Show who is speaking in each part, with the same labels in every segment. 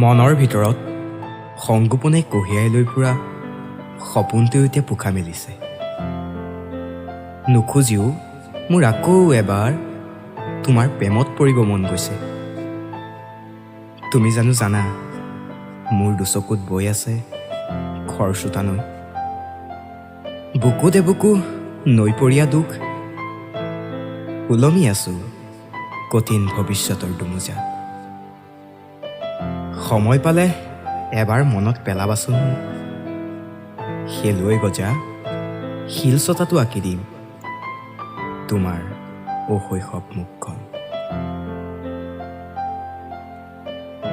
Speaker 1: মনৰ ভিতৰত সংগোপনে কঢ়িয়াই লৈ ফুৰা সপোনটোৱে এতিয়া পোখা মেলিছে। নোখোজিও মোৰ আকৌ এবাৰ তোমাৰ প্ৰেমত পৰিব মন গৈছে। তুমি জানো জানা, মোৰ দুচকুত বৈ আছে খৰস্ৰোতা নৈ, বুকুত এবুকু নৈপৰীয়া দুখ। ওলমি আছো কঠিন ভৱিষ্যতৰ দুমোজাত। সময় পালে এবাৰ মনত পেলাবাচোন মোক। শেলুৱৈ গজা শিলচটাতো আঁকি দিম তোমাৰ অশৈশৱ মুখখন।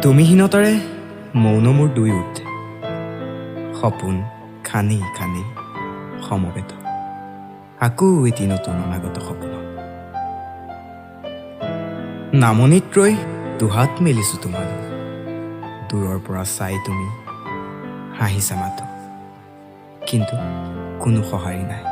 Speaker 1: তুমিহীনতাৰে মৌন মোৰ দুই ওঁঠ, সপোন খানি খানি সমবেত আকৌ এটি নতুন অনাগত সপোনত। নামনিত ৰৈ দুহাত মেলিছো তোমালৈ, দূৰৰ পৰা চাই তুমি হাঁহিছা মাথো, কিন্তু কোনো সঁহাৰি নাই।